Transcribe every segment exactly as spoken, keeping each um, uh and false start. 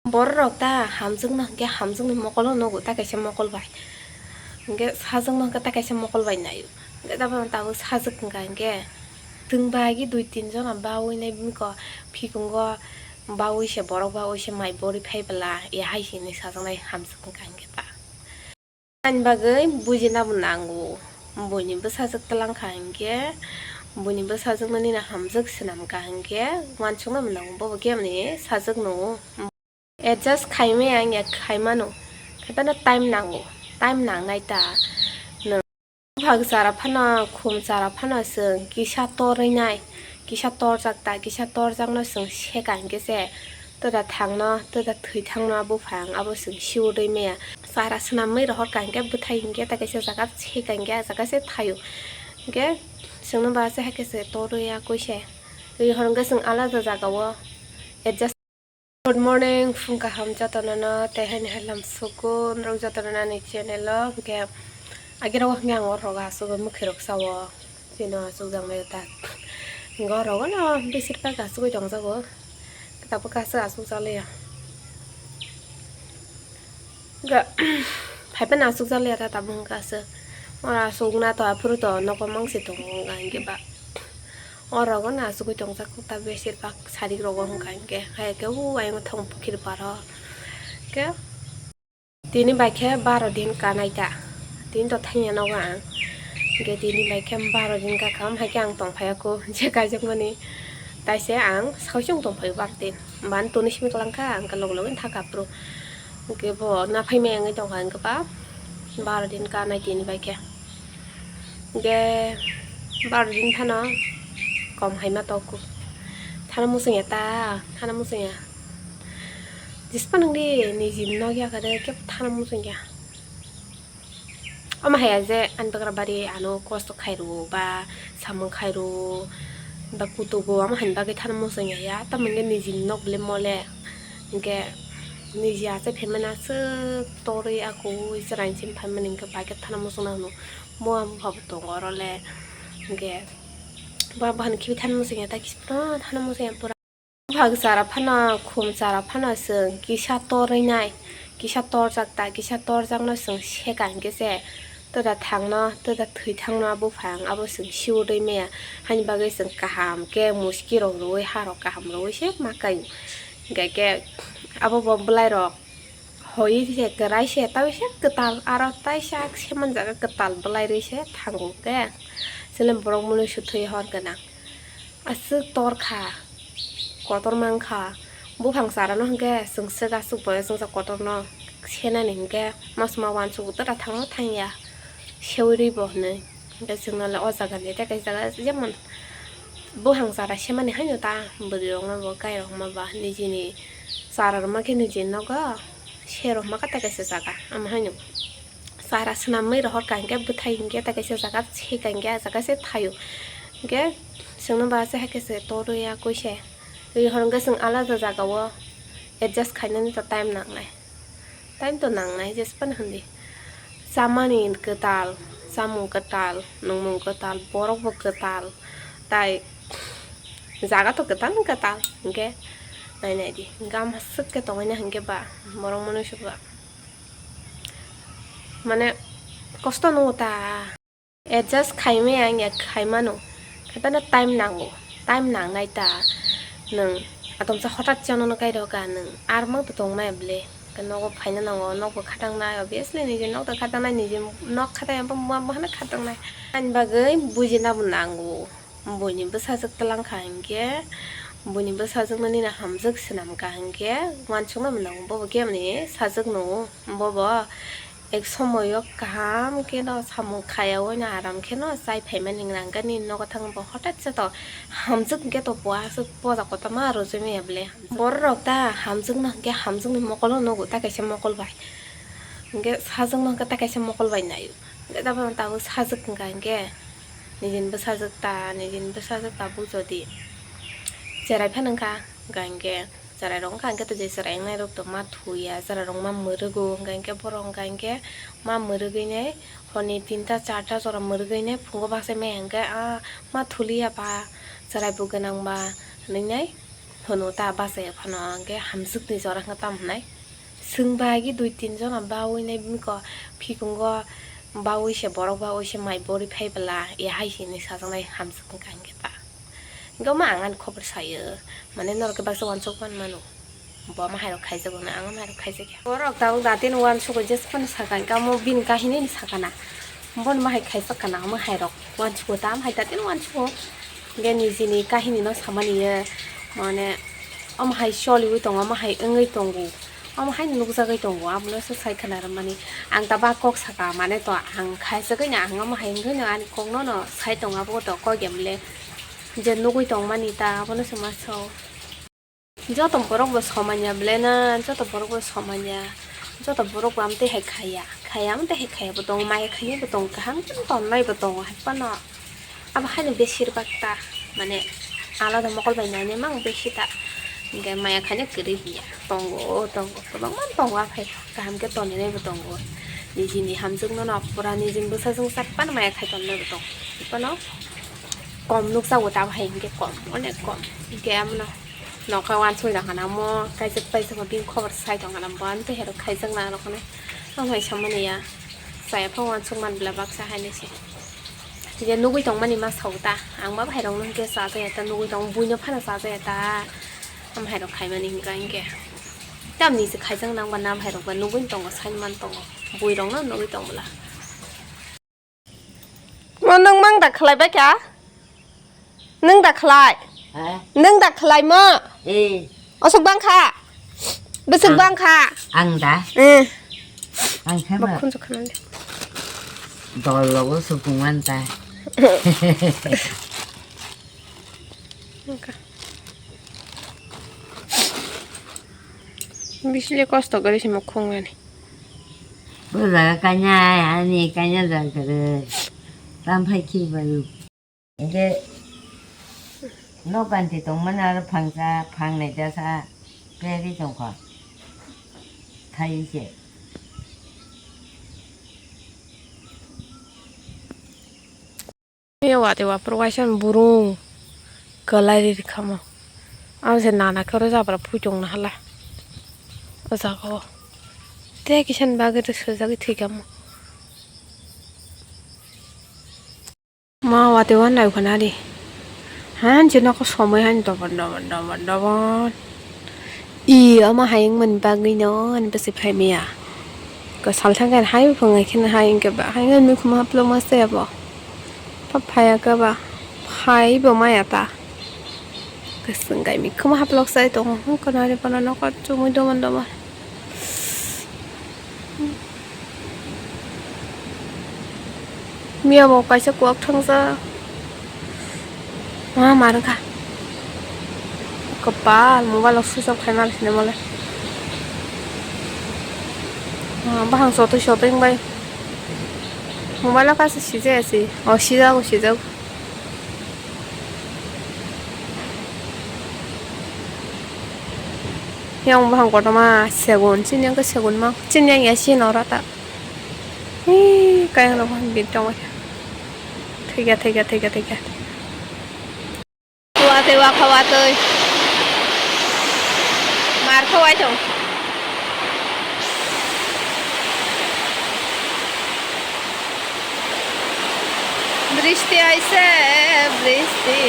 Borok rok ta hamjwkno hwnkhe hamjwkni mokolo nugo, ta kaisa mokol bai. Hwnkhe sajwkno hwnkhe ta kaisa mokol bai naio. Hwnkhe tabuk tabuk sajwk hwnkha hwnkhe twng bai dui tin jona baui nai bini ko phikungo baui se borok baui se mai bori phai bwla ya hai se hinwi sajwknai hamjwk hwnkha hwnkhe ta. Ani bagwi bujina bo nango. Buini bwsajwk twlang kha hinkhe, buini bwsajwkno nini hamjwk swnam kha hinkhe, uansukna bo nango, bobo khe ani sajwk no. Adjust khaimaya wngya khaimano, khaibano time nango, time nangnai ta. Nwng buphang chara phano, khum chara phano chwng kisa torwi nai, kisa torjak ta, kisa torjakno chwng seka hinkhe se. Twda thangno, twda thwi thangno a buphang, abo chwng siudui maya. Chara swnamwi rohor kha hinkhe bwthai hinkhe ta kaisa jaga se kha hinkhe a jaga se thaio. Hinkhe chwngno ba se hai khe se torwi ya koi se. Twi hor hinkhe chwng alada jagao adjust. Good morning, phung kaham jotono no, tei haini hai lam sugo norok jotono ani channel o. Hinkhe agirok hinkhe ang oro asugwi mwkhwirok sao. Chini aswk jaknai ta. Hinkhe oro no besir bak aswk tongjak o. Tabuk aswk aswk jakliya. Ga, phaiphano aswk jakliya ta tabuk hwnkhe aswk. Oro aswk na to aphuru to nogo mangsi tongo wngkha hinkhe ba. Oro no aswk tongjak ta besir bak sarik rogo wngkha hinkhe. Hai khe o ayang thong pukhir paro. Khe Tini bai khe baro din kanai ta. Tini to thangya nogo ang. Hingke tini bai khe baro din kakam hai khe ang tongphai ya kho je kaijak mani. Tai se ang saui se wng tongphai o baro din. Ban toni simi kwlang kha ang khe log log wng thaka phuru. Hingke bo naphai maya wngwi tongkha hingke ba baro din kanai tini bai khe. Hingke baro din phano kom hai ma tok kho. Thana muchung ya ta, thana muchung ya. Jispa nang di niji nok ya kare kebo thana muchung ya. Omo hai ya je ani bagra bari ano kosto khai rwo ba samung khai rwo ba kutugo omo hai bagwi thana muchung ya ya. Tamo hingke niji nok bole mole hingke niji achai phaimani aswk torwi akui chwrai chini phaimani hingke bai khe thana muchung nang nw. Mo amo pha bo tongo oro le hingke ba bahani khibi thana muchung ya ta kisa phano thana muchung ya pura. Buphang chara phano, khum chara phano chwng kisa torwi nai, kisa torjak ta, kisa torjakno chwng seka hinkhe se twda thangno, twda thwi thangno a buphang abo chwng siudui maya. Haini bagwi chwng kaham khe muski rok rwui, ha rok kaham rwui se ma kai. Hinkhe khe abo bo bwlai rok hoi se kwrai se, tei se kwtal, aro tei sak se manjak kwtal bwlai rwi se thango khe. Chwng borok mwnwi su thwi hor gwnang. Aswk tor kha, kotor mang kha. Buphang chara no hwnkhe chwng swk aswk bo chwngsa kotor no senani hwnkhe masma uansuk tara thangma thangya seui rwi bo hinwi. Hwnkhe chwngno le o jaga ni tei kaisa jaga jemon buphang chara semani haino ta bwrwi rok ma bo kai rok ma ba nijini chara rok ma khe nijini nogo se rok ma khe tei kaisa jaga amo haino. Chara swnamwi rohor kha hinkhe bwthai hinkhe ta kaisa jaga se kha hinkhe ah jaga se thaio. Hinkhe chwngno ba se hai khe se torwi ya koi se. Twi hor hinkhe chwng alada jagao adjust khainani to time nangnai. Time to nangnai jesphano hindi. Chamani kwtal, chamung kwtal, nungmung kwtal, borok bo kwtal. Tai jaga to kwtal kwtal hinkhe nai nai di. Gam swk khe tongwi na hinkhe ba borok mwnwi swk ba. Mane kosto nungo ta. Adjust khaimaya wngya khaimano. Khaibano time nango. Time nangnai ta. Nwng atomsa hotat chano no kairok ka nwng. Armang to tongmaya bwle. Nogo phaina nango. Nokbo khatangnai. Obviously niji nok to khatangnai. Niji nok khatang ya bo muya bo hano khatangnai. Ani bagwi bujina bo nango. Buini bwsajwk twlang kha hinkhe, buini bwsajwkno nini hamjwk swnam kha hinkhe, uansukna mwnang bobo khe ani sajwkno bobo ek somoio kaham kheno samung khaya oino aram kheno chai phaimani wngna hwnkhe nini nogo thangwi bo hotat se to hamjwk hinkhe to bo aswk poja kotorma rwchapmaya bwle. Borok rok ta hamjwkno hinkhe hamjwkni mokolo nugo ta kaisa mokol bai, hinkhe sajwkno hinkhe ta kaisa mokol bai naio. Hinkhe tabuk sajwk wngkha hinkhe nijini bwsajwk ta, nijini bwsajwk ta bujodi. Cherai phano wngkha, wngkha hinkhe cherai rok wngkha hinkhe to je cherai wngnai rok to ma thuya, cherai rok ma mwrwgo, wngkha hinkhe borok wngkha hinkhe ma mwrwgwi nai horni tinta charta jora mwrwgwi nai phungo baksa maya hinkhe ah ma thuliya ba cherai bo gwnang ba hinwi nai. Thono ta bachai phano hwnkhe hamswkni jora wngkha tamo hwnai. Swngba agi dui tin jona baui nai bini ko phikungo baui se borok baui se mai bori phai bwla e hai hinwi sajaknai hamswk wngkha hwnkhe ta. Hwnkhe omo ang ani khobor sayo, mane norok khe baksa uansuk man mano. Bo omo hairok khaijago na, ang omo hairok khaijakya. Borok tabuk da tini uansugo jes phano sakha, hwnkhe omo bini kahini ni sakha na. Bono ma hai khaijak kana, omo hairok uansugo ta, omo hai da tini uansugo. Hwnkhe nijini kahini no samani ye, mane omo hai choliui tongo, omo hai wngwi tongo. Omo haino nukjagwi tongo, abono se sai khna rwmani. Ang tabuk kok saka, mane to ang khaisagwi no, ang omo hai wngwi no ani kokno no sai tongo, abo to kok ya bwle je nugwi tongmani ta, abono se ma sao. Joto borok bo somanya bwle na, joto borok bo somanya, joto borok bo amtwi hai khaiya, khaiya amtwi hai khaiya bo tongo, maya khainai bo tongo, kaham khe tonnai bo tongo, hai phano. Abo haino besir bak ta, mane alada mokol bai nainai mang besi ta. Hingke maya khaina kwrwi hiya. Tongo, tongo, kwbangma tongo, aphai kaham khe toninai bo tongo. Nijini hamjwkno no pura nijini bwsajwk chappan maya khai tonnai bo tongo. Phano kom nukjago ta hai hingke kom, onek kom. Hingke amono nokha wansoi rang hana mo kaijak paisa bo bini khobor sai tong hana bo ani tei hai rok khaijak na rok hwnwi. Ang hai samani ya. Chaya phano uansuk man bwla baksa hainwi se. Je nugwi tongmani ma sao ta. Ang ma bahairokno hwnkhe chajakya ta, nugwi tong buino phano chajakya ta. Am hairok khaimani hwnkha hinkhe. Tamni se khaijak nang ba nam hairok ba nugwi tongo, saimani tongo. Buirokno nugwi tong bwla. Mo nwng mang da khlai bai kha? Nwng da khlai? Ha? Nwng da khlai mo? Eh. Aswk bang kha? Bwswk Ang, bang kha? Ang da? Eh. Ang khe ma. Bakhun jokha nang de. Dol logo supung man ta. Nokha. Bisile kosto gari se mukhung ani. Bo jaga kanya, ani kanya jaga gari. Tam phai khi bai. Hingke nok ganti tongmani aro phangsa, phangnai jasa peri tongkha. Thai se. Watwi waphuru waisa burung kwlai ri khamo. Abo se nana khe oro jabra phui tongna hala. O jaga o. Tei kisa ni bagwi rw swijagwi thwikha mo. Ma watwi uanai ukha nari. Han je nokho somoi han dobon dobon dobon dobon. I omo hai wngmani bagwino ani bwswi phai maya. Kwsal thangkhe hai buphang hai kheno hai wngkhe ba hai wngkhe mikhumu haplokma se abo. Phai phaiya khe ba phai bo maya ta. Kwswng gai mikhumu haplok sai tongo wngkha nari bono nokho chumui domon domon. Miya bo kaisa kuwak thangjak. Ma, ma rwkha. Kwpal mobile o switch off khai ma sini mole. Ma, bahang sotwi sotwi wng bai. Mobile o kaisa sijaya si. O, sijago, sijago. Yang bahang kotorma segun, chini yang ke segun ma, chini yang ya sini ora ta. Hii, kayang rok bini tongo. Thikya, thikya, thikya, thikya. Watwi wakha watwi. Mar kha wai thong. Bristi aise, bristi.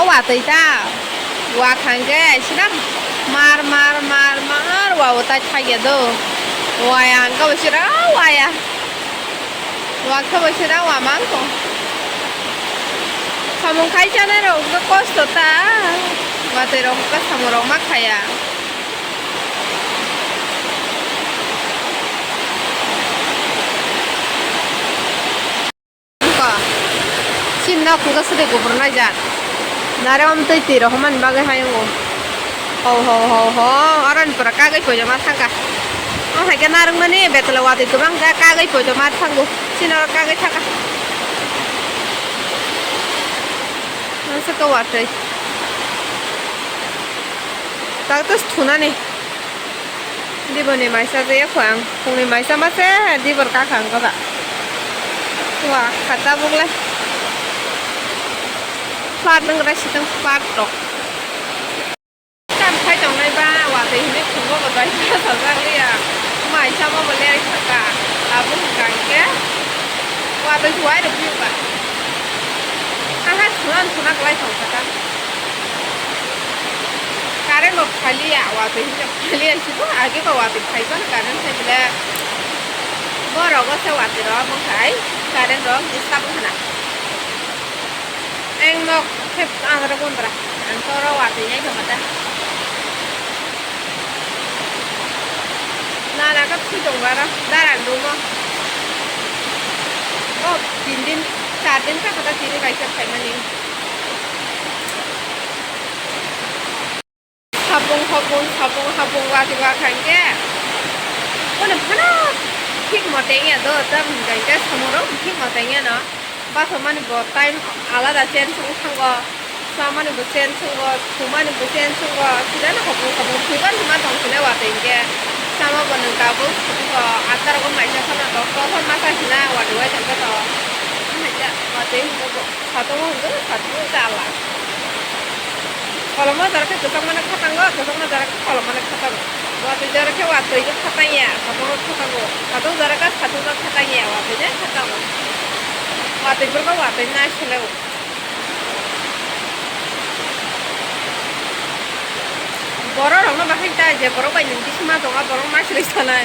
O watwi ta. Wakhang khe aisina mar, mar, mar, mar, wa o tai thagya do. Waya hangka bo sira waya. Wakha bo sira wa mangko. Samung khai chanai rok khe kosto ta. Watwi rok khe samung rok ma khaya. Ko. Chini nok hwnkha swtwi kubur naijak. Nare om twi twi rohormani bagwi hayungo. Ho, ho, ho, ho. Oroni pura kagwi poito ma thangkha. O hai khe narwkmani betla watwi kwbang khe kagwi poito ma thango. Chini oro kagwi thangkha. Masa khe watwi. Takto thunani. Dibor ni maisa je yakho ang, phungni maisa ma se dibor kakhang ko da. Wa khata bugle. Flat nang ra sitang flat rok. Hai tongnai ba watwi hinwi phungo bo dai sajak liya. Mai sama bo lereng saka. Abo hwnkha hinkhe watwi se wai rw phiyok ba. Aha suna suna kwlai thang saka. Current bo phaliya, watwi hinkhe phaliya sibo age ba watwi phaiba current sai bile. Borok o se watwi rok bwkhai current rok disturb wngkha na. Ang nok khe andra gondra. Ang to oro watwi nai tongkha da. Nana khe thwi tongo aro darang room o. O tin din, char din kha kha da tini bai khe phaimani. Hapung hapung hapung hapung watwi wa kha hinkhe. Bono phano thik mote wngya do, tamni hinkhe samung rok thik mote wngya no. Bachomani bo time alada change wng thango, chamani bo change wngo, thumani bo change wngo, sudano hopung hopung thwiban thwima tong sile watwi hinkhe. Chama bo nwng tabuk sutiko atta rogo maisa phano dosta phano masa hina watwi wai tongkhe to. Haikhe watwi hinkhe bo satung o hwnkhe satung o chala. Koloma jora khe kwchangmano khatango, kwchangma jora khe kolomano khatango. Watwi jora khe watwi khe khatangya, satung o khatango. Satung jora khe satung no khatangya, watwi no khatango. Watwi phuru khe watwi nai sele o. Borok rok no bahai ta je borok bai nwng bisingo ma tongo, borok ma swlai sanai.